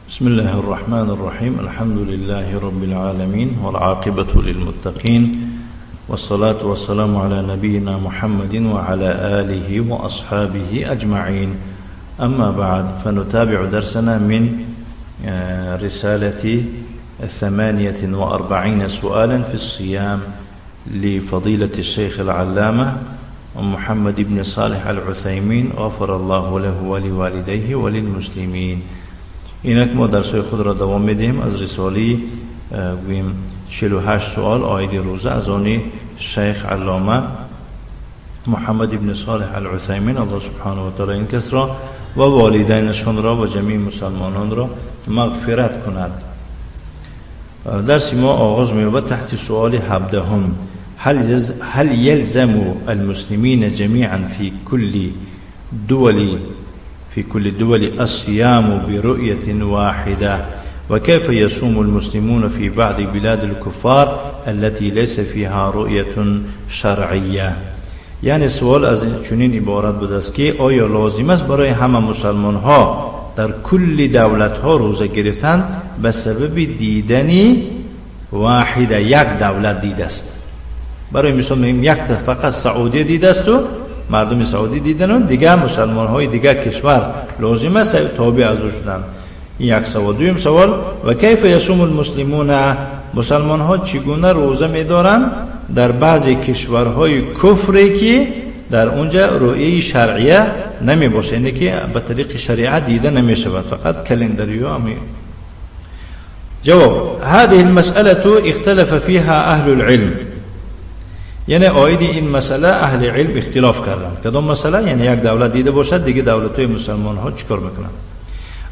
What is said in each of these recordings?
بسم الله الرحمن الرحيم. الحمد لله رب العالمين، والعاقبة للمتقين، والصلاة والسلام على نبينا محمد وعلى آله وأصحابه أجمعين. أما بعد، فنتابع درسنا من رسالة 48 سؤالا في الصيام لفضيلة الشيخ العلامة محمد بن صالح العثيمين، غفر الله له ولوالديه وللمسلمين. اینک ما درس‌های خود را دوام میدهیم از رساله گوییم 48 سوال آید روزه از آن شیخ علامه محمد ابن صالح العثیمین. الله سبحانه و تعالی این کس را و والدینشان را و جمیع مسلمانان را مغفرت کند. درس ما آغاز می‌یابد تحت سؤال 17. هل يلزم المسلمين جميعا في كل دول الصيام برؤية واحدة؟ وكيف يصوم المسلمون في بعض بلاد الكفار التي ليس فيها رؤية شرعية؟ یعنی سوال از چنین عبارت بود است که آیا لازم است برای همه مسلمان ها در کل دولت ها روزه گرفتن به سبب دیدن واحده، یک دولت دیده است؟ برای مثال میگیم یک فقط سعودی دیده است و مردم سعودی دیدن و دیگر مسلمان های دیگر کشور لازم است تابع از او شدن. این یک سوال. دویم سوال: و کیف یصوم المسلمون، مسلمان ها چگونه روزه میدارند در بعضی کشورهای کفری که در اونجا رؤیه شرعیه نمی باشه، یعنی که به طریق شریعت دیده نمی شود، فقط calendar ی ها؟ جواب: هذه المسألة اختلف فيها أهل العلم. یعنی آید این مسئله اهل علم اختلاف کردند. کدام مسئله؟ یعنی یک دولت دیده باشد، دیگه دولت های مسلمان ها چیکار میکنند؟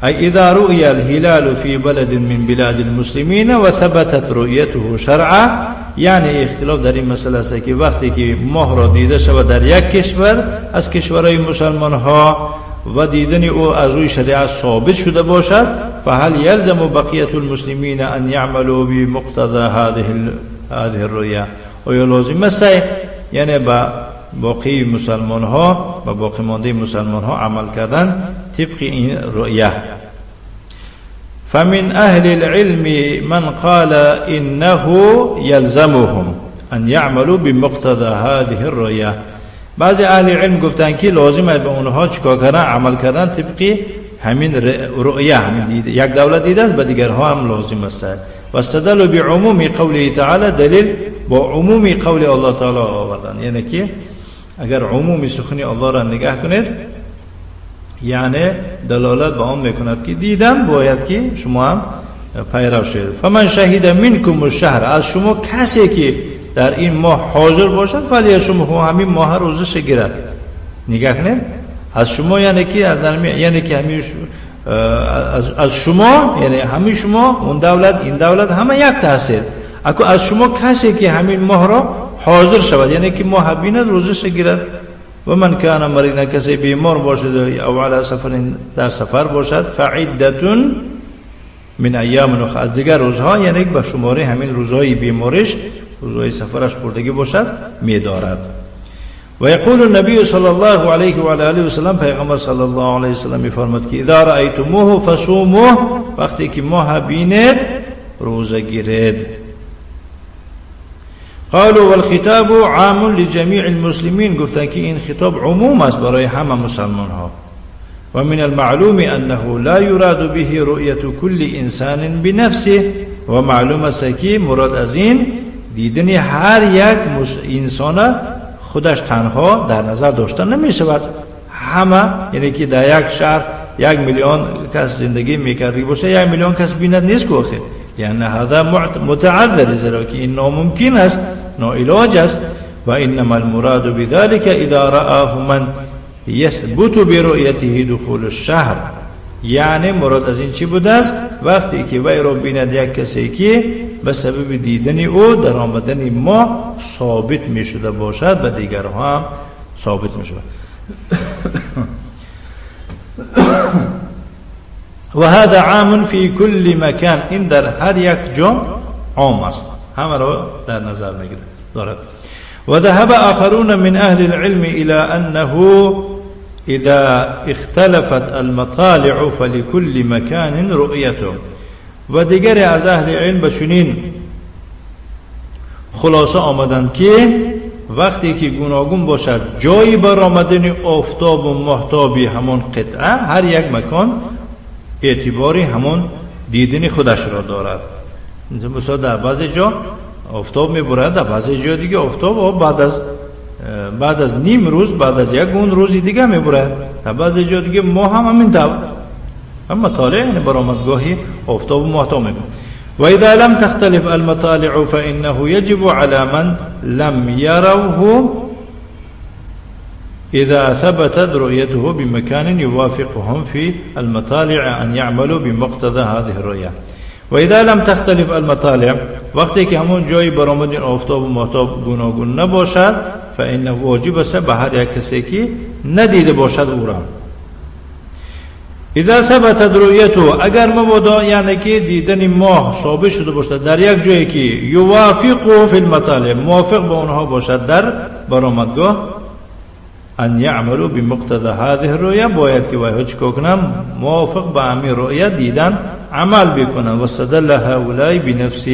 أي إذا رؤي الهلال في بلد من بلاد المسلمين وثبتت رؤيته شرعا. یعنی اختلاف در این مسئله است که وقتی که ماه را دیده شود در یک کشور از کشورهای مسلمان ها و دیدن او از روی شریعت ثابت شده باشد، فهل يلزم بقية المسلمين أن يعملوا بمقتضى هذه الرؤيا؟ آیا لازم است یعنی با باقی مسلمان ها و باقی مانده مسلمان ها عمل کردن طبق این رؤیه؟ فمن أهل العلم من قال إنه يلزمهم أن يعملوا بمقتضى هذه الرؤيا. بعضی اهل علم گفتن که لازم است به اونها چیکار کردن؟ عمل کردن طبق همین رؤیه، همین دیده. یک دولت دیده است، به دیگرها هم لازم است. واستدلوا بعموم قوله تعالى. دلیل با عموم قول الله تعالی آوردن، یعنی که اگر عموم سخنی الله را نگاه کنید، یعنی دلالت به آن میکند که دیدم باید که شما هم پیرو شوید. فمن شهد منکم الشهر، از شما کسی که در این ماه حاضر باشد، فلیصمه، همین ماه روزش گیرد. نگاه کنید، از شما یعنی که یعنی که همین از شما، یعنی همین شما، اون دولت، این دولت، همه یک هستید. اکو از شما کسی که همین ماه را حاضر شود، یعنی که ماه بیند، روزش گیرد. و من کان مریضا، کسی بیمار باشد، او علی سفر، در سفر باشد، فعدة من ایام اخر، از دیگر روزها، یعنی به شماره همین روزهای بیمارش، روزهای سفرش خوردگی باشد، میدارد. و یقول النبی صلی الله علیه و آله و سلم، پیغمبر صلی الله علیه و سلم میفرماد که اذا رأیتموه فصوموه، وقتی که ماه بینید روزه گیرید. قالوا والخطاب عام لجميع المسلمين. گفتن که این خطاب عموم است برای همه مسلمان ها. ومن المعلوم أنه لا يراد به رؤية كل إنسان بنفسه. و معلوم است که مراد از این دیدن هر یک انسان خودش تنها در نظر داشته نمی شود. همه، یعنی که در یک شهر 1 میلیون کس زندگی میکرده باشه، 1 میلیون کس بیند نیست که آخه، یعنی هذا متعذر، زیرا که این ناممکن است، ناعلاج است. و انما المراد بذلك اذا رآه من يثبت برؤيته دخول الشهر. یعنی مراد از این چی بوده است؟ وقتی که وی را بیند یک کسی که به سبب دیدن او در آمدن ماه ثابت می شده باشد، به دیگرها هم ثابت می شود. و هذا عام في كل مكان. این در هر یک جا عام است، همه را در نظر میگیره دارد. و ذهب آخرون من أهل العلم إلى أنه اذا اختلفت المطالع فلكل مكان رؤيته. و دیگری از اهل علم به چنین خلاصه آمدند که وقتی که گوناگون باشد جایی برآمدن آفتاب و ماهتابی همان قطعه، هر یک مکان اعتباری همان دیدن خودش را دارد. مثلا در بعضی جا آفتاب میبرد، در بعضی جا دیگه آفتاب بعد از نیم روز، بعد از یک اون روزی دیگه میبرد، در بعضی جا دیگه ماه هم همین طور، اما مطالع یعنی برآمدگاهی آفتاب و ماهتاب میبرد. و اذا لم تختلف المطالع فانه يجب على من لم يروه اذا ثبتت رؤيته بمكان يوافقهم في المطالع ان يعملوا بمقتضى هذه الرؤيا. و اذا لم تختلف المطالع، وقتی که همون جایی برآمدن آفتاب و ماهتاب گوناگون نباشد، فانه واجب است به هر یک کسی که ندیده باشد او را. اذا ثبتت رؤیته، اگر مبادا یعنی که دیدن ماه ثابت شده باشد در یک جایی که یوافق فی المطالع، موافق با آنها باشد در برآمدگاه، ان یعملوا بمقتضى هذه الرؤیا، باید که وایها چیکار کنن؟ موافق با همین رؤیا دیدن عمل بکنن. و استدل هؤلاء بنفس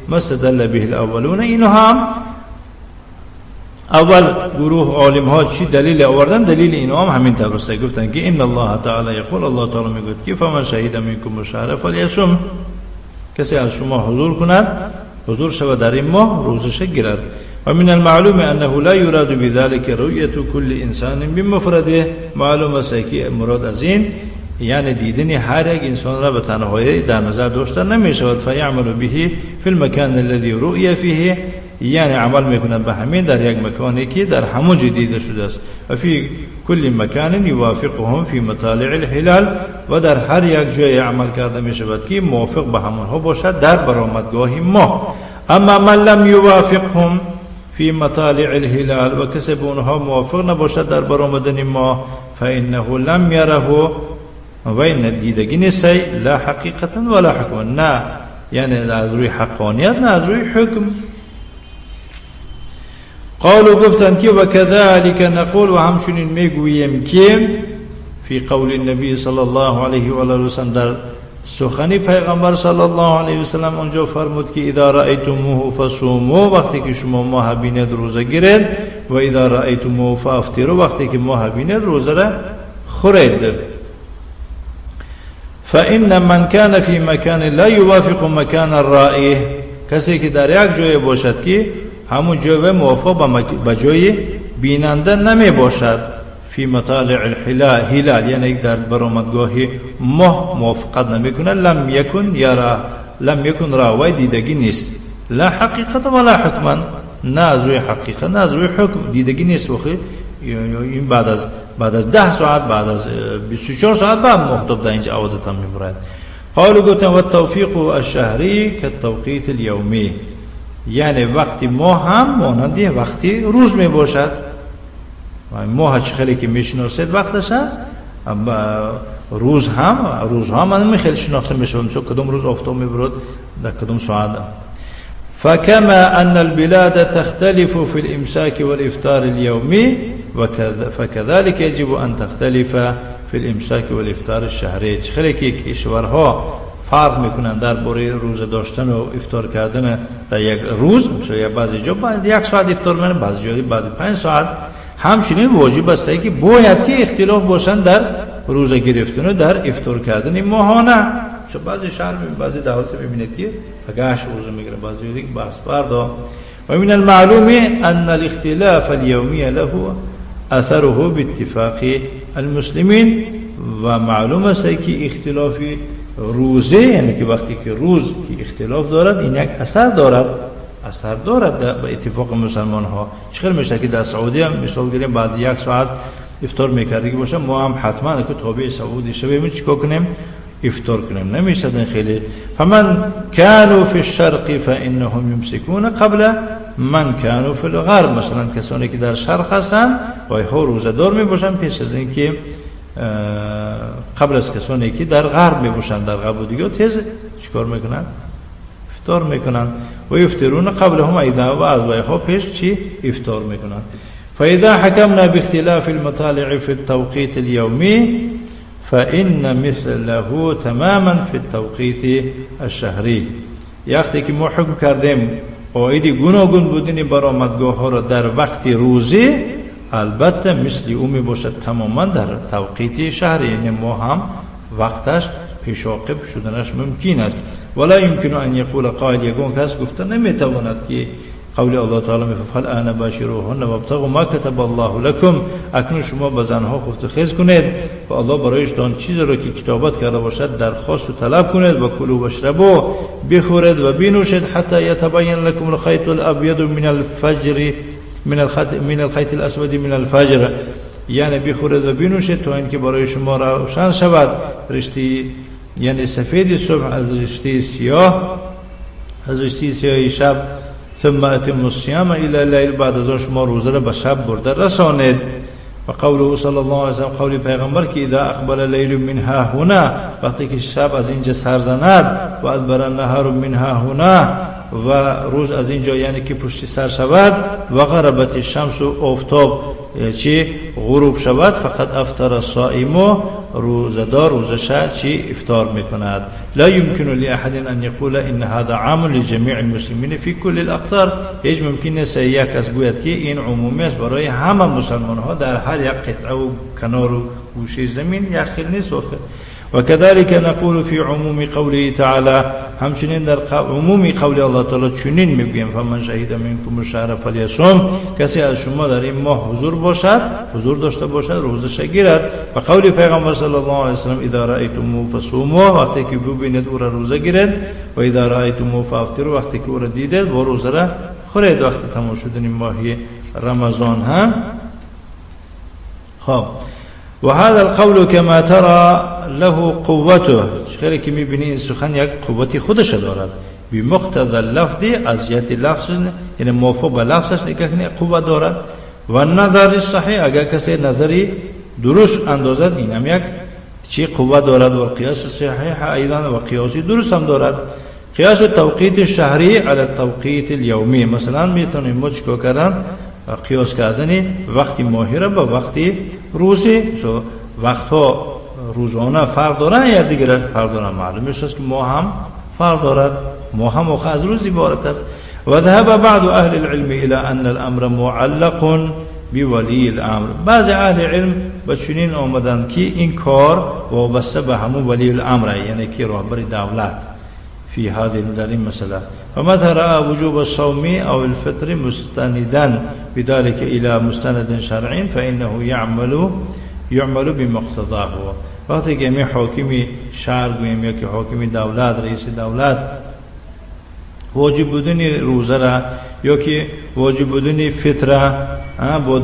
ما استدل به الاولون. اینها هم اول گروه عالم ها چی دلیل آوردن؟ دلیل اینا هم همین طور است. گفتن که ان الله تعالی یقول، الله تعالی میگوید که فمن شهید منکم الشهر فلیصم، کسی از شما حضور کند، حضور شود در این ماه، روزش گیرد. و من المعلوم انه لا يراد بذلك رؤیت كل انسان بمفرده. معلوم است که مراد از این یعنی دیدن هر یک انسان را به تنهایی در نظر داشته نمی شود. فیعمل به فی المکان الذي رؤی فیه، یعنی عمل میکنند به همین در یک مکانی که در همون جا دیده شده است. و فی کل مکان یوافقهم فی مطالع الهلال، و در هر یک جای عمل کرده می شود که موافق به همونها باشد در برآمدگاه ماه. اما من لم یوافقهم فی مطالع الهلال، و کسی به اونها موافق نباشد در برآمدن ماه، فانه لم یره، و این دیدگی نیست، لا حقیقتا ولا حکما، نه یعنی از روی حقانیت نه از روی حکم. قالوا گفتند که و كذلك نقول، و همچنین میگوییم که فی قول النبی صلی الله علیه و آله و سلم، در سخنی پیغمبر صلی الله علیه و سلم آنجا فرمود که اذا رأیتموه فصوموا، وقتی که شما ماه بینید روزه گیرید، و اذا رأیتموه فافطروا، وقتی که ماه بینید روزه را خورید. فإن من كان في مكان لا يوافق مكان الرائه، کسی که در یک جای باشد که همون جای موافق به جای بیننده نمی باشد، فی مطالع الهلال، یعنی در برآمدگاه ماه موافقت نمیکنه، لم یکن یرا، لم یکن راوی دیدگی نیست، لا حقیقت ولا حکما، نه از روی حقیقت نه از روی حکم دیدگی نیست. وخی این بعد از 10 ساعت، بعد از 24 ساعت بعد ماهتاب در اینجا عادتا میبرد. قالوا گفتن و التوفیق الشهری کالتوقیت الیومی، یعنی وقتی ماه هم مانند وقتی روز می باشد. ماه چه خیلی که میشناسید وقتش، روز هم هم خیلی شناخته میشه، مثلا کدوم روز آفتاب میبرد در کدوم ساعت. فكما أن البلاد تختلف في الإمساك والإفطار اليومي فكذلك يجب أن تختلف في الإمساك والإفطار الشهري. خیلی که کشورها فرق میکنن در باره روزه داشتن و افطار کردن در یک روز، مثلا بعضی جا بعد 1 ساعت افطار میکنن، بعضی جا بعد 5 ساعت. همچنین واجب است که باید که اختلاف باشن در روزه گرفتن و در افطار کردن ماهانه. چون بعضی شهر بعضی دولت میبینید که پگاش روزه میگیره، بعضی دیگه بس فردا. و من المعلوم ان الاختلاف اليومي له اثره باتفاق المسلمین. و معلوم است که اختلاف روزه، یعنی که وقتی که روز که اختلاف دارد، این یک اثر دارد، اثر دارد به اتفاق مسلمان ها. چخیر میشه که در سعودی هم مثال گیریم بعد 1 ساعت افطار میکردگی باشه، ما هم حتما که تابع سعودی شویم چیکار کنیم؟ افطار کنیم. نمیشه این خیلی. فمن كانوا في الشرق فانهم يمسكون قبل من كانوا في الغرب. مثلا کسانی که در شرق هستند وایها روزه دار میباشن پیش از اینکه قبل از کسانی که در غرب میباشند. در غرب دیگه تیز چیکار میکنن؟ افطار میکنن. و یفطرون قبلهم ایضا، و از وایها پیش چی افطار میکنن. فإذا حكمنا باختلاف المطالع في التوقيت اليومي فإن مثله تماما في التوقيت الشهري. وقتی که ما حکم کردیم عاید گوناگون بودن برآمدگاه ها را در وقت روزی، البته مثل او می باشد تماما در توقیت شهری، یعنی ما هم وقتش پیشاقب شدنش ممکن است. ولا يمكن ان يقول قائل، یگان کس گفته نمیتواند که قول الله تعالی فالآن باشروهن وابتغوا ما كتب الله لكم، اکنون شما به زنها خفت و خیز کنید و الله برایشتان چیزی را که کتابت کرده باشد درخواست و طلب کنید، و کلوا واشربوا، بخورید و بنوشید، حتی یتبین لكم الخیط الابیض من الفجر من الخیط الاسود من الفجر، یعنی بخورید و بنوشید تا اینکه برای شما روشن شود رشته یعنی سفید صبح از رشته سیاه، از رشته سیاه شب. ثم اتموا الصيام الى الليل، بعد از آن شما روزه را به شب برده رسانید. و قوله صلی الله علیه و سلم، قول پیغمبر که اذا اقبل اللیل من ها هنا، وقتی که شب از اینجا سر زند، و ادبر النهار من ها هنا، و روز از اینجا یعنی که پشت سر شود، و غربت الشمس، آفتاب چی غروب شود، فقد افطر الصائم، روزدار روزش چی افطار میکند. لا يمكن لأحد أن يقول إن هذا عام لجميع المسلمين في كل الأقطار، هیچ ممکن نیست یک کس گوید که این عمومی است برای همه مسلمان ها در هر یک قطعه و کنار و گوشه زمین، یک خیل نیست. و كذلك نقول في عموم قوله تعالى، همچنین در عموم قول الله تعالی چنین میگوییم فمن شهد منکم الشهر فلیصم، کسی از شما در این ماه حضور باشد، حضور داشته باشد، روزه گیرد. و قول پیغمبر صلی الله علیه و سلم اذا رأیتموه فصوموا، وقتی که ببینید او را روزه گیرد، و اذا رأیتموه فافطروا، وقتی که او را دیدید و روزه را خورید وقتی تمام شدن ماه رمضان هم. خب و هذا القول كما ترى له قوته، خیلی که میبینی این سخن یک قوتی خودش دارد، بمقتضى اللفظ، از جهت لفظ یعنی موافق به لفظش نگاه کنی قوت دارد. و نظر صحیح، اگر کسی نظری درست اندازد این هم یک چی قوت دارد. و قیاس صحیح ایضا، و قیاسی درست هم دارد. قیاس التوقیت الشهری علی التوقیت الیومی، مثلا میتونیم ما چیکار کردن؟ قیاس کردن وقت ماهی را با وقت روزی، وقتها روزانه فرق دارن یا دیگر فرق دارن، معلوم است که ما هم فرق دارد، ما هم از روز عبارت است. و ذهب بعض اهل العلم الى ان الامر معلق بولی الامر، بعض اهل علم به چنین آمدند که این کار وابسته به همون ولی الامر، یعنی که رهبر دولت في هذه المسألة. فمتى رأى وجوب الصوم أو الفطر مستندا بذلك إلى مستند شرعي فإنه يعمل بمقتضاه. وقتی که می حاکمی شهر گوییم یا که حاکمی دولت، رئیس دولت واجب بودن روزه را یا که واجب بودن فطره با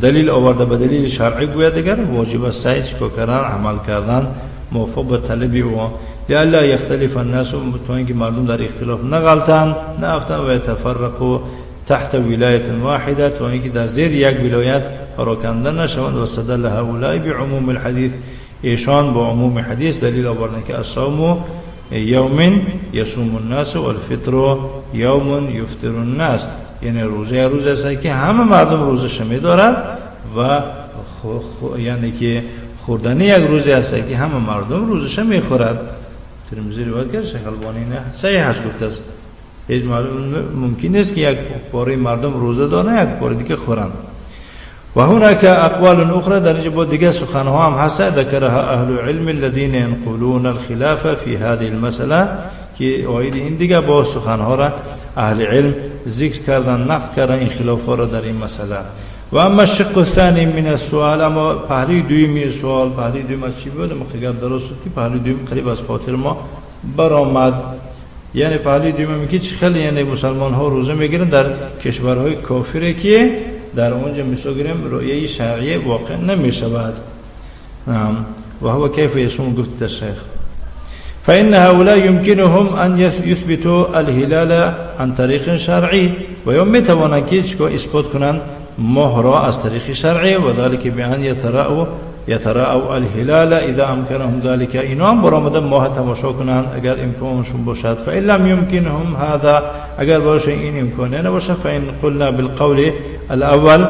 دلیل آورده به دلیل شرعی گوید، دیگر واجب است چیکار کردن، عمل کردن موافق به طلب او، لئلا یختلف الناس، تا اینکه مردم در اختلاف نغلطند نافتند، و یتفرقوا تحت ولایت واحده، تا اینکه در زیر یک ولایت پراکنده نشوند. و استدل هؤلاء بعموم الحدیث، ایشان با عموم حدیث دلیل آوردند که الصوم یوم یصوم الناس والفطر یوم یفطر الناس، یعنی روزه روز است که همه مردم روزش می‌دارند و یعنی که خوردنی یک روزی است که همه مردم روزش میخورد. ترمذی روایت کرد، شیخ البانی نه صحیحش گفته است. هیچ ممکن نیست که یک پاره مردم روزه دارن یک پاره دیگه خورند. و هناك اقوال اخرى، در اینجا با دیگه سخنها هم هست، ذکرها اهل العلم الذين ينقلون الخلاف في هذه المسأله، که عاید این دیگه با سخنها را اهل علم ذکر کردن، نقد کردن این خلاف ها را در این مسئله. و اما الشق الثاني من السؤال، اما پهلوی دومی سوال، پهلوی دوم از چی بود؟ ما خیلی درست شد که پهلوی دوم قریب از خاطر ما برآمد. یعنی پهلوی دوم که چه خیلی یعنی مسلمان ها روزه میگیرن در کشورهای کافری که در اونجا مثلا گیریم رؤیه شرعی واقع نمیشود. و هو كيف يصوم گفت الشیخ فإن هؤلاء يمكنهم أن يثبتوا الهلال عن طريق شرعي، و یا میتوانند که چیکار اثبات کنند ماه را از طریق شرعی، و ذلك بأن يتراءوا الهلال اذا امكنهم ذلك، اینا هم برآمده ماه تماشا کنند اگر امکانشون باشد. فإن لم يمكنهم هذا، اگر باشه این امکانه نباشه، فإن قلنا بالقول الأول،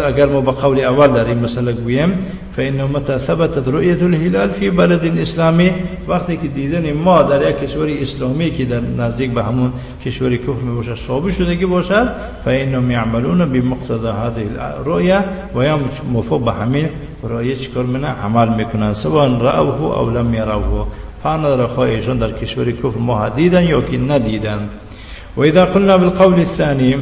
اگر ما به قول اول در این مسئله گوییم، فإنه متى ثبتت رؤية الهلال في بلد اسلامی، وقتی که دیدن ما در یک کشور اسلامی که در نزدیک به همون کشور کفر می باشد ثابت شدگی باشد، فإنهم يعملون بمقتضى هذه الرؤية، و یا موافق به همین رؤیه چیکار میکنن؟ عمل میکنن، سواء رأوه او لم يروه، فرق نداره خواه ایشان در کشور کفر ماه دیدن یا که ندیدن. و اذا قلنا بالقول الثاني،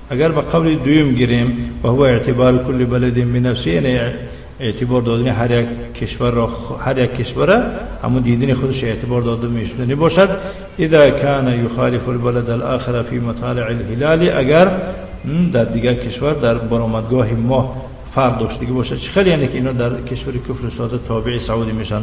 اگر به قول دویم گیریم، و هو اعتبار کل بلد بنفسه، یعنی اعتبار دادن هر یک کشور را، هر یک کشور همون دیدن خودش اعتبار داده میشدنی باشد. اذا كان يخالف البلد الاخر في مطالع الهلال، اگر در دیگر کشور در برآمدگاه ماه فرق داشتگی باشد، چه خیلی یعنی که اینا در کشور کفر ساده تابع سعودی میشن.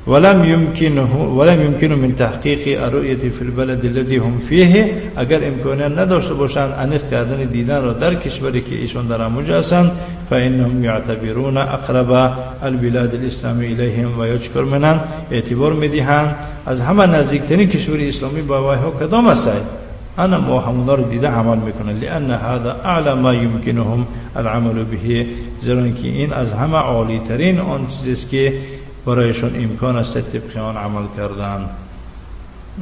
ولم يمكن من تحقیق الرؤية في البلد الذي هم فيه، اگر امکانیت نداشته باشند انیق کردن دیدن را در کشوری که ایشان در آنجا هستند، فإنهم يعتبرون اقرب البلاد الاسلامی الیهم، و یا چکار منن؟ اعتبار میدهند از همه نزدیکترین کشور اسلامی با وایها کدام است، انا ما همونا رو دیده عمل میکنن. لان هذا اعلى ما يمكنهم العمل به، زیرا که این از همه عالی ترین آن چیزی است که برایشان امکان است طبق آن عمل کردن.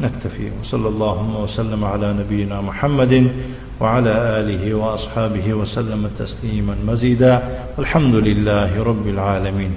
نكتفي، وصلى اللهم وسلم على نبينا محمد وعلى آله وأصحابه وسلم تسليما مزيدا، والحمد لله رب العالمين.